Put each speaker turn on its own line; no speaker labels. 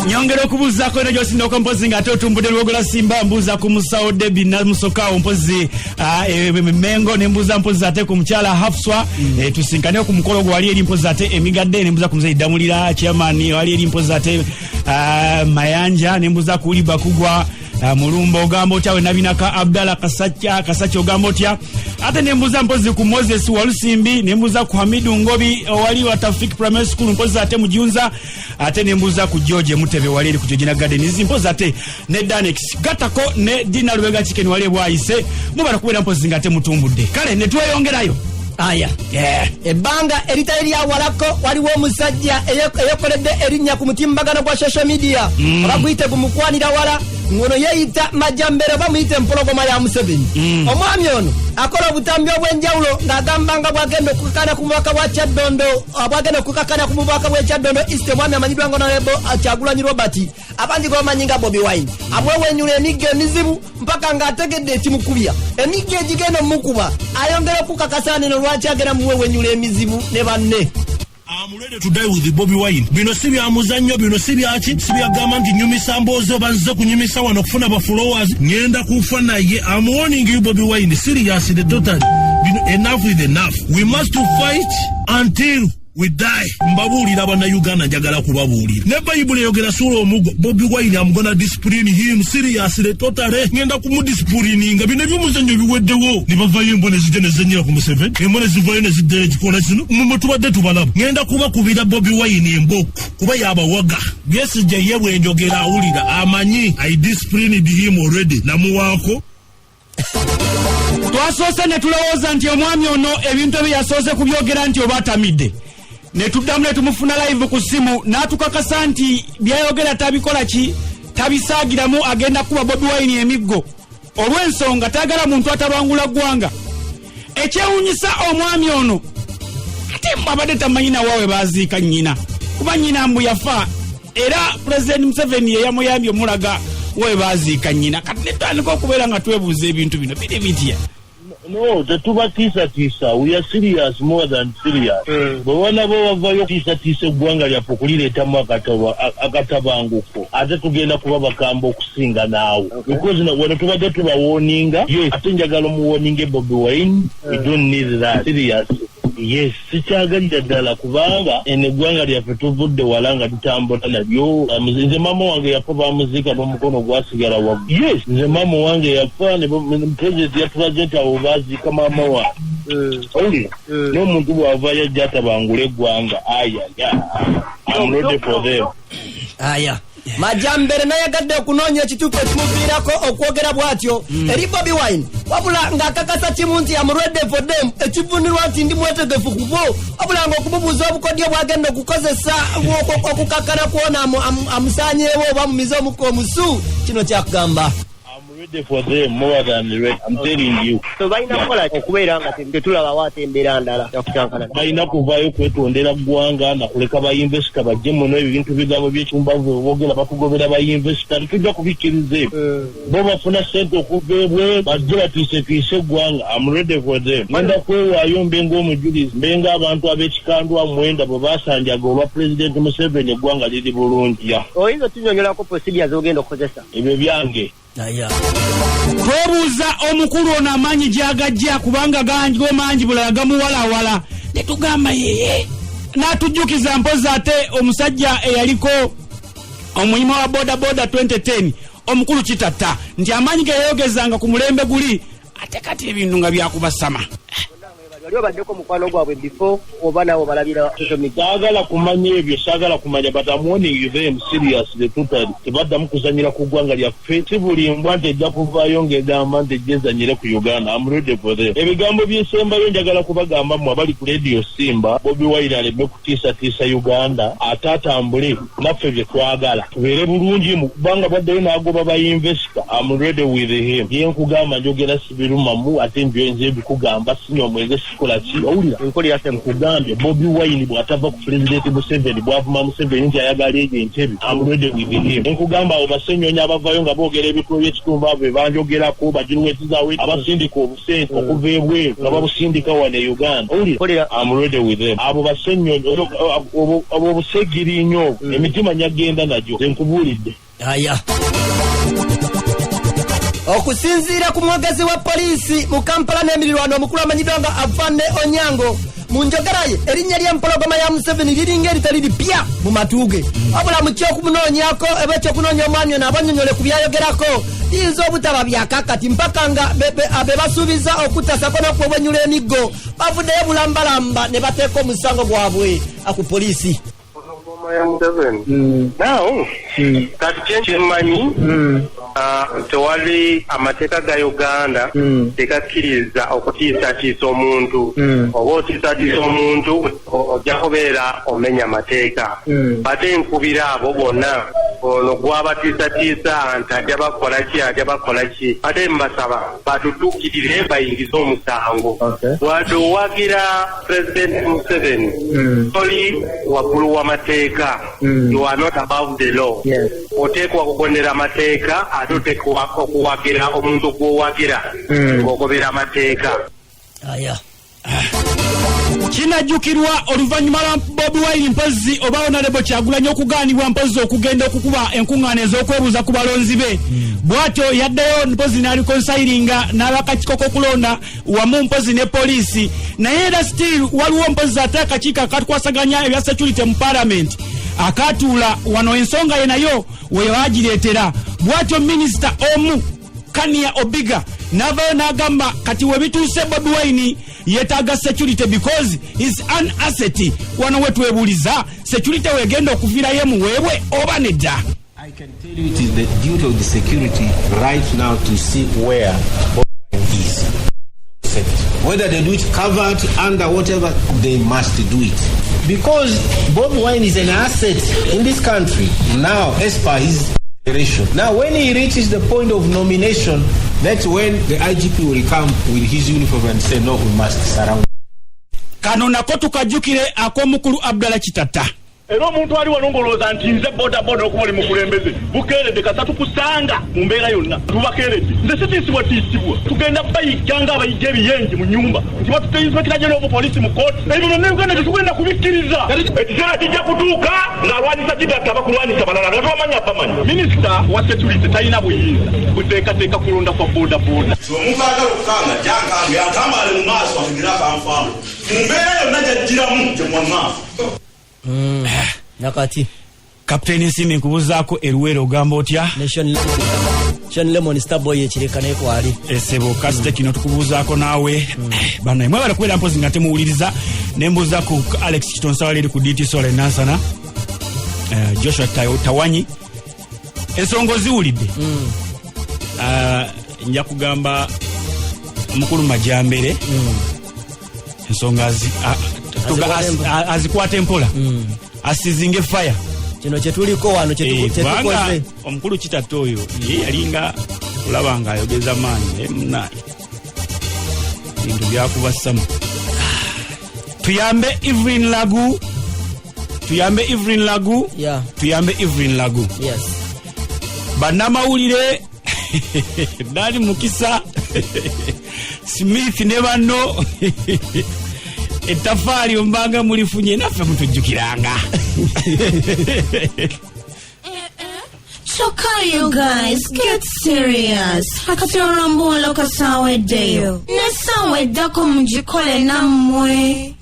Nyongera okubuuzaako eno gyosinda mpozi nga ate otumbudde Lwogola Simba. Mbuuza ku musawo Debi Namusoka mpozi Mengo, nembuuza mpozi ate ku mukyala Hafswa, tusinkane ku mukolo gwe wali eri mpozi ate emigadde. Nembuuza ku muzeyi Damulira, chairman wali eri mpozi ate Mayanja. Nembuuza ku Uliba Kugwa Mulumba, ogamba otya? We Nabinaka Abdallah Kasacca Kasacca, ogamba otya? Ate nembuuza mpozi ku Moses Walusimbi, nembuuza ku Hamidu Ngobi owali wa Tafik Primary School mpozi ate Mujunza, ate nembuuza ku George Mutebe wali eri ku Georgina Gardens mpozi ate ne Danex gatako ne Dina Lubega Chicken wali ebwayise. Mubala kubeera mpozi nga ate mutumbudde. Kale netweyongerayo.
Aya.
Yeah.
Ebbanga eritali lyawalako waliwo omusajja eyekoledde erinnya ku mutimbagano gwa social media, oba guyite gumukwanira wala, ngono yeeyita Majambere oba muyite Empologoma ya Museveni. Omwami ono akola obutambi obw'enjawulo ng'agamba nga bwagenda okukakana ku mubaka bwa Kyaddondo, bwagenda okukakana ku mubaka bw'e Kyaddondo East, omwami amanyiddwa nga Honorable Kyagulanyi Robert, abangi gobamanyi nga Bobi Wine, amwewenyula emiggo emizibu mpaka ng'ategedde ekimukubya. Emiggo egigenda omukuba ayongera okukakasa neno lwaki agenda muwewenyula emizibu ne banne.
I'm ready to die with Bobby Wine. Bino si bya muzannyo, bino si byaki, si byagamba nti nyumisa mboozi oba nzize kunyumisa wano okufuna ba followers. Ngenda kufa naye. I'm warning you, Bobby Wine, seriously, totally. Bino enough is enough. We must fight until we die. Mbabuulira Bannayuganda, njagala kubabuulira. Ne Bayibuli eyogera suula omugo. Bobby Wine, I'm gonna discipline him seriously, totally. Ngenda kumudisciplininga. Bino ebyomuzannyo biweddewo. Ne bavayo embwa ne zijja ne zenyera ku Museveni. Embwa ne zivaayo ne zidda ekikola kino. Mmwe tubadde tubalaba. Ngenda kubakubira Bobi Wine emboko kuba yabawaga. Besigye ye bwe njogera awulira amanyi. I disciplined him already. Namuwaako.
Twasoose ne tulowooza nti omwami ono ebintu ebyo yasoose kubyogera nti oba atamidde, ne tuddamu ne tumufuna live ku ssimu n'atukakasa nti byayogera tabikola ki, tabisaagiramu, agenda kuba Bobi Wine emiggo olw'ensonga tayagala muntu atabangula ggwanga. Ekyewunyisa, omwami ono ate mbu abadde tamanyi nawawe baziika nnyina, kuba nnyina mbu yafa era Pulezidenti Museveni ye yamuyambye omulaga we baziika nnyina. Kati netutandika okubeera nga twebuuza ebintu bino biri bitya?
No, tetubatiisatiisa. We are serious, more than serious. Bwe banaba bavayo kutiisatiisa eggwanga lyaffe okulireetamu akatabanguko, ate tugenda kuba bakamba okusinga naawe, because wano tubadde tubawarninga. Yes, ate njagala omuwarninge Bobi Wine. We don't need that, serious. Yes, sikyagalira ddala, kubanga eno eggwanga lyaffe tuvudde wala nga tutambula nalyo. Nze maama wange yafa bamuziika n'omukono gwasigala waggulu. Yes, nze maama wange yafa ne president yatulaze nti awo baziika maama wange. Owulira n'omuntu bw'avaayo ajja atabangula eggwanga, ayaya, I'm ready for them.
Aya, Majambere nayagadde okunoonya ekituufu ekimuviirako okwogera bw'atyo eri Bobi Wine, wabula ng'akakasa kimu nti am ready for them, ekivunirwa nti ndi mwetegefu kubo, wabula ng'okumubuuza obukodyo bwagenda okukozesa okukakkana kwona amusaanyeewo oba amumize omukka omusu, kino kyakugamba.
I'm ready for them, more than ready. I'm telling you.
So balina kukola okubeera nga tetulabawo ate embeera ndala yakukyankana?
Balina kuvaayo kwetondera ggwanga nakuleka bainvesita bajje muno. Ebyo bintu bigambo byekyumbavu boogera, batugobera bainvesita, tetujja kubikkiriza ebyo. Bo bafuna ssente okuva ebweru, bajje batiisetiise eggwanga. I'm ready for them. Ngenda kwewaayo mbe ng'omujulizi, mbe ng'abantu ab'ekikandwa 90 bwe basanjaga olwa Pulezidenti Museveni. Eggwanga liri bulungi ya.
Oyinza otunyonyolako procedure z'ogenda okukozesa?
Ebyo byange.
Aya.
Twebuuza omukulu ono amaanyi gy'agajja, kubanga gango mangi bulala gamuwalawala, ne tugamba yeye n'atujjukiza mpozi ate omusajja eyaliko omuyima wa boda boda 2010, omukulu Kitatta, nti amaanyi ge yayogezanga ku mulembe guli, ate kati ebintu nga byakubasama.
Wali obaddeko mukwano gwabwe before oba naawe obalabira social media?
Saagala kumanya ebyo, saagala kumanya, but I'm warning you them seriously, totally. Tebaddamu kuzanyira ku ggwanga lyaffe. Si buli mbwa nti ejja kuvaayo ng'egamba nti ejja ezanyire ku Uganda. I'm ready for them. Ebigambo byesembayo njagala kubagamba mmwe abali ku Radio Simba, Bobi Wine aleme kutiisatiisa Uganda, ate atambule naffe bye twagala, tubeere bulungi mu kubanga bwaddayo n'agoba ba investor. I'm ready with him. Ye nkugamba, njogera sibirumamu, ate nze ebikugamba sinywa mwenge. kikola ki? Owulira?
Nkulira ssebo.
Nkugambye Bobi Wine bw'atava ku Pulezidenti Museveni bw'avuma Museveni nti ayagala eyo entebe, I'm ready with him. Ne nkugamba abo basenyonyi abavayo nga boogera ebitulo by'ekitumba abo be banjogerako, bagiruwetizaawo abasindika obusente okuva ebweru nga babusindika wano e Uganda. Owulira? I'm ready with them. Abo basenyonyi, obwo obusegirinya obwo, emitima nyagenda nagyo. Nze nkubuulidde.
Aya. Okusinziira ku mwogezi wa poliisi mu Kampala n'emirirwano omukulu amanyiddwa nga Afande Onyango, mu njogera ye erinnya ly'empologoma ya Museveni liringa eritali lipya mu matu ge, wabula mu ky'okumunoonyako eba ekyokunoonya omwami ono abannyonnyole ku byayogerako biyinza obutaba byakakati mpaka nga be basuubiza okutasako n'okuwebwenyula emiggo bavuddeyo bulambalamba ne bateeka omusango gwabwe ku poliisi.
Empologoma ya Museveni. Now, kati kye kyemmanyi, tewali amateeka ga Uganda tegakkiriza okutiisatiisa omuntu. Oba otiisatiisa omuntu ojja kubeera omenya amateeka. Ate nkubira abo bonna ono gwabatiisatiisa nti ajja bakola ki, ajja bakola ki, ate mbasaba batutuukirire bayingize omusango. Wadde owagira President Museveni, toli waggulu w'amateeka. You are not above the law. Oteekwa okugondera amateeka, ate oteekwa okuwagira omuntu gw'owagira ng'ogobera amateeka.
Aya.
Kinajjukirwa oluvannyuma lwa Bobi Wine mpozzi oba Honorable Kyagulanyi okugaanibwa mpozzi okugenda okukuba enkuŋŋaana ez'okwebuuza ku balonzi be, bw'atyo yaddeyo mpozzi n'areconcilinga n'abakakiiko k'okulonda wamu mpozzi ne poliisi. Naye era still waliwo mpozzi ate akakiiko akatwasaganya ebya security mu parliament akatuula wano, ensonga ye nayo we bagireetera. Bw'atyo minisita omu Kania Obiga n'avaayo n'agamba kati we bituuse Bobi Wine yeetaaga security because is an asset. Wano we twebuuliza security wegenda okuviirayo emuweebwe oba nedda.
I can tell you it is the duty of the security right now to see where Bobi Wine is. Whether they do it covered under whatever, they must do it. Because Bobi Wine is an asset in this country now, as per his declaration. Now, when he reaches the point of nomination, that's when the IGP will come with his uniform and say, "No, we must surround."
Kano nako tukajjukire ak'omukulu Abdallah Kitatta.
Era omuntu ali wano ng'olowooza nti nze bodaboda okuba oli mukulembeze, bukeeredde kasa tukusanga mu mbeera yonna tubakeeredde. Nze sitiisibwa tiisibwa, tugenda bayigga nga abayigga ebiyenje mu nyumba nti batutte inspector general of police mu kooti. Ebyo byonna Uganda tetugenda kubikkiriza. Ekiseera kijja kutuuka ng'alwanyisa Kitatta bakulwanyisa balala nga tobamanya bamanyi. Minisita wa security talina buyinza buteekateeka kulonda kwa bodaboda.
Omuntu agala okukanga jankange atambaale mu maaso ategere akanfaamu mu mbeera yonna gyajjiramu gye mwaŋŋamba.
Nakati.
Kapiteeni Nsimbi, nkubuzaako eruweero, ogamba otya?
Ne Sean Lemon Starboy ekireka naye kwali.
Esebo kasite kino tukubuuzaako naawe banaye mwebale kubeera mpozi nga temuwuliriza. Nembuuza ku Alex Kitonsawala eri ku DT Sola enansana, Joshua Tawanyi, ensonga oziwulidde. Nja kugamba mukulu Majambere ensonga azikwata empola, asizinga efaya.
Kino kyetuliko wano
kubanga
kyetukoze.
Omukulu Kitatta oyo ye yalinga kulaba nga ayogeza maanyi, naye munaye bintu byakubasamu. Tuyambe Evelyn Lagu, tuyambe Evelyn Lagu. Tuyambe Evelyn Lagu. Bannamawulire Dani Mukisa Smith ne banno, ettafaali ombanga mulifunye, naffe mutujjukiranga.
Kyokka you guys, get serious. Kati olwo mbuwolo kasaawa eddeyo n'essaawa eddako mugikole nammwe.